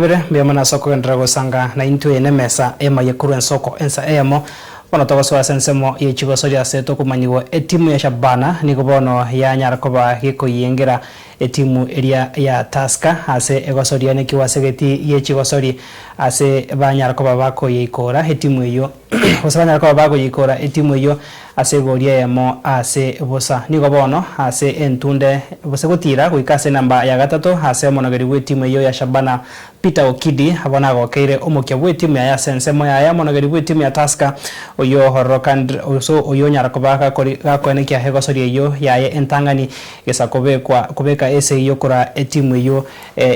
Bire mbuya mono ase okogenderera gosanga naintwe ene emesa emaye korwa ensoko ensa eyemo. Bono togosoa ase ensemo ye chigosori ase tokomanyigwa etimu ya Shabana nigo bono yanyara koba gekoyengera etimu eria ya Tusker ase egosoria nekiwa ase geti ye chigosori ase banyara koba bakoyeikora etimu eyio gose banyara koba bakoyeikora etimu eyio ase egori eyemo ase bosa. Nigo bono ase entunde gose gotira goika ase enamba ya gatato ase omonogeri bw'etimu eyio ya Shabana Peter Okidi abwo nagokeire omokia bw'etimu yaye ase ensemo yaye omonogeri bw'etimu ya Tusker oyio ororokand gose oyio onyara koba gakori gakoenekia egosoria eyio yaye entang'ani gesa kobekwa kobeka esegi yokora etimu eyio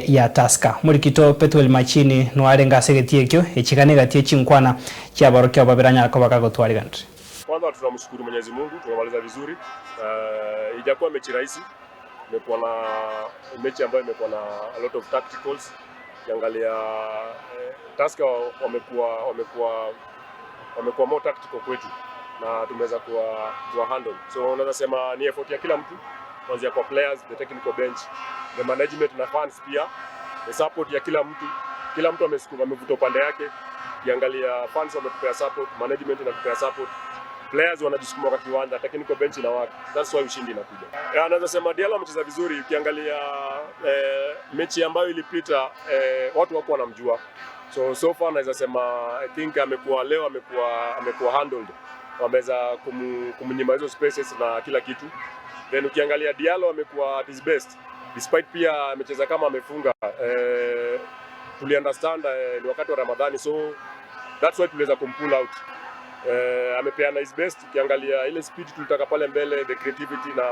ya Tusker. Omorikito Pethuel Machini noarenge ase egetii ekio echigana egati echinkwana chiabarokia babere anyara koba gagotwariganire. Kwanza tunamshukuru Mwenyezi Mungu tumemaliza vizuri. Ijakuwa mechi rahisi, imekuwa na mechi ambayo imekuwa na a lot of tacticals. Ukiangalia Tusker wamekuwa more tactical kwetu na tumeweza kuwa handle. So unaweza sema ni effort ya kila mtu kuanzia kwa players, the technical bench, the management na fans pia, the support ya kila mtu. Kila mtu amesukuma, amevuta upande yake. Ukiangalia fans wametupea support, management inatupea support, players wanajisukuma kwa kiwanja, technical bench ina work. That's why ushindi inakuja. Yeah, naweza sema Diallo amecheza vizuri. Ukiangalia mechi ambayo ilipita watu wako wanamjua. So so far naweza sema I think amekuwa leo amekuwa handled. Wameweza kumnyima hizo spaces na kila kitu. Then ukiangalia Diallo amekuwa at his best despite pia amecheza kama amefunga. Tuli understand ni wakati wa Ramadhani, so that's why tuliweza kumpull out. Amepeana his best. Ukiangalia ile speed tulitaka pale mbele, the creativity na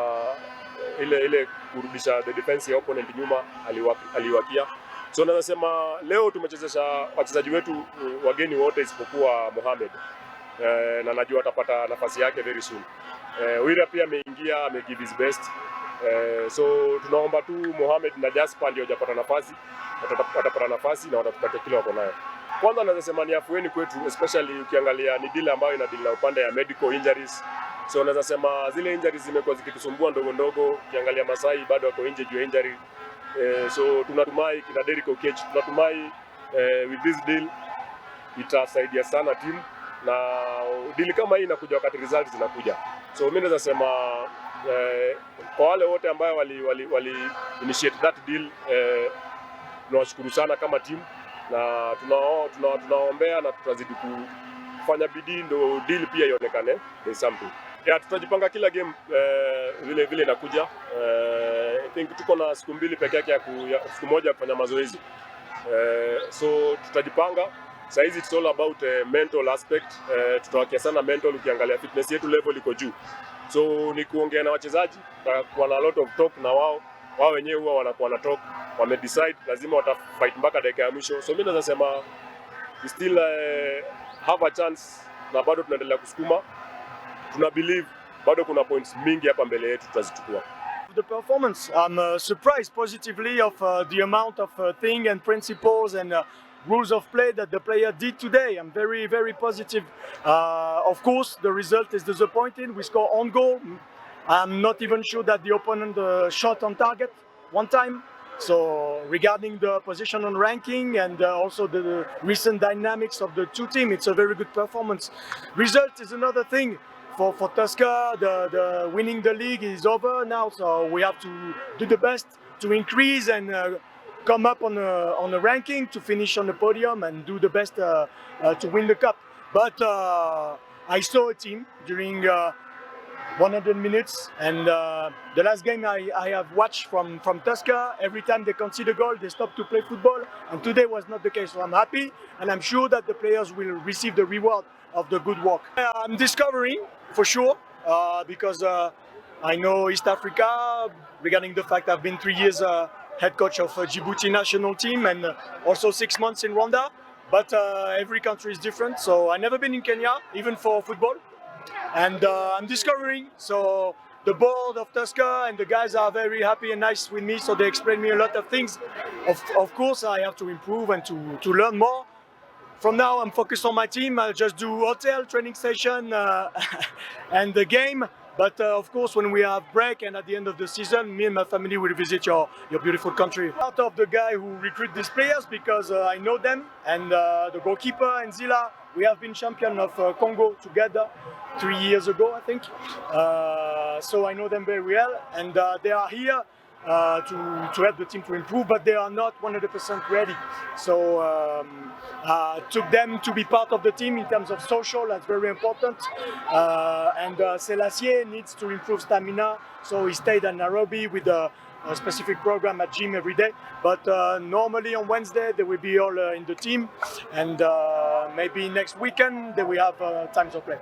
ile kurudisha the defense ya opponent nyuma aliwakia. So naweza sema leo tumechezesha wachezaji wetu wageni wote isipokuwa Mohamed, na najua atapata nafasi yake very soon. Wira pia ameingia, ame give his best. So tunaomba tu Mohamed na Jasper ndio hajapata nafasi, watapata nafasi na watatupatia kile wako nayo. Kwanza naweza sema ni afueni kwetu, especially ukiangalia ni deal ambayo ina deal na upande ya medical injuries. So naweza sema zile injuries zimekuwa zikitusumbua ndogo ndogo. Ukiangalia Masai bado wako nje juu ya injury. So tunatumai kina Derrick Okech, tunatumai with this deal itasaidia sana team, na deal kama hii inakuja wakati results zinakuja. So mimi naweza sema kwa wale wote ambayo wali initiate that deal, tunawashukuru sana kama team na tunaombea na tutazidi kufanya bidii ndo deal pia ionekane there's something. Yeah, tutajipanga kila game vile vile inakuja. I think tuko na siku 2 peke yake ya siku moja ya kufanya mazoezi. So tutajipanga. Saizi it's all about mental aspect. Tutawakia sana mental, ukiangalia fitness yetu level iko juu. So ni kuongea na wachezaji, tutakuwa na a lot of talk na wao. Wao wenyewe huwa wanakuwa na talk, wame decide lazima watafight mpaka dakika ya mwisho. So mimi naweza sema we still have a chance na bado tunaendelea kusukuma. Tuna believe bado kuna points mingi hapa mbele yetu tutazichukua. The performance, I'm surprised positively of the amount of thing and principles and rules of play that the player did today. I'm very, very positive. Of course, the result is disappointing. We score own goal. I'm not even sure that the opponent shot on target one time. So regarding the position on ranking and also the recent dynamics of the two teams, it's a very good performance. Result is another thing. For Tusker, the winning the league is over now, so we have to do the best to increase and come up on the ranking, to finish on the podium and do the best to win the cup. But I saw a team during 100 minutes, and the last game I have watched from Tusker, every time they concede a goal, they stop to play football, and today was not the case. So I'm happy, and I'm sure that the players will receive the reward of the good work. I'm discovering, for sure, because I know East Africa, regarding the fact I've been 3 years head coach of Djibouti national team and also 6 months in Rwanda. But every country is different, so I never been in Kenya, even for football, and I'm discovering. So the board of Tusker and the guys are very happy and nice with me, so they explain me a lot of things. Of course, I have to improve and to learn more. From now, I'm focused on my team. I'll just do hotel, training session, and the game. But of course, when we have break and at the end of the season, me and my family will visit your beautiful country. Part of the guy who recruit these players because I know them, and the goalkeeper Nzila, we have been champion of Congo together 3 years ago, I think. So I know them very well, and they are here to help the team to improve, but they are not 100% ready. So took them to be part of the team in terms of social, that's very important. And Selassie needs to improve stamina, so he stayed at Nairobi with a specific program at gym every day. But normally on Wednesday they will be all in the team, and maybe next weekend they will have times of play.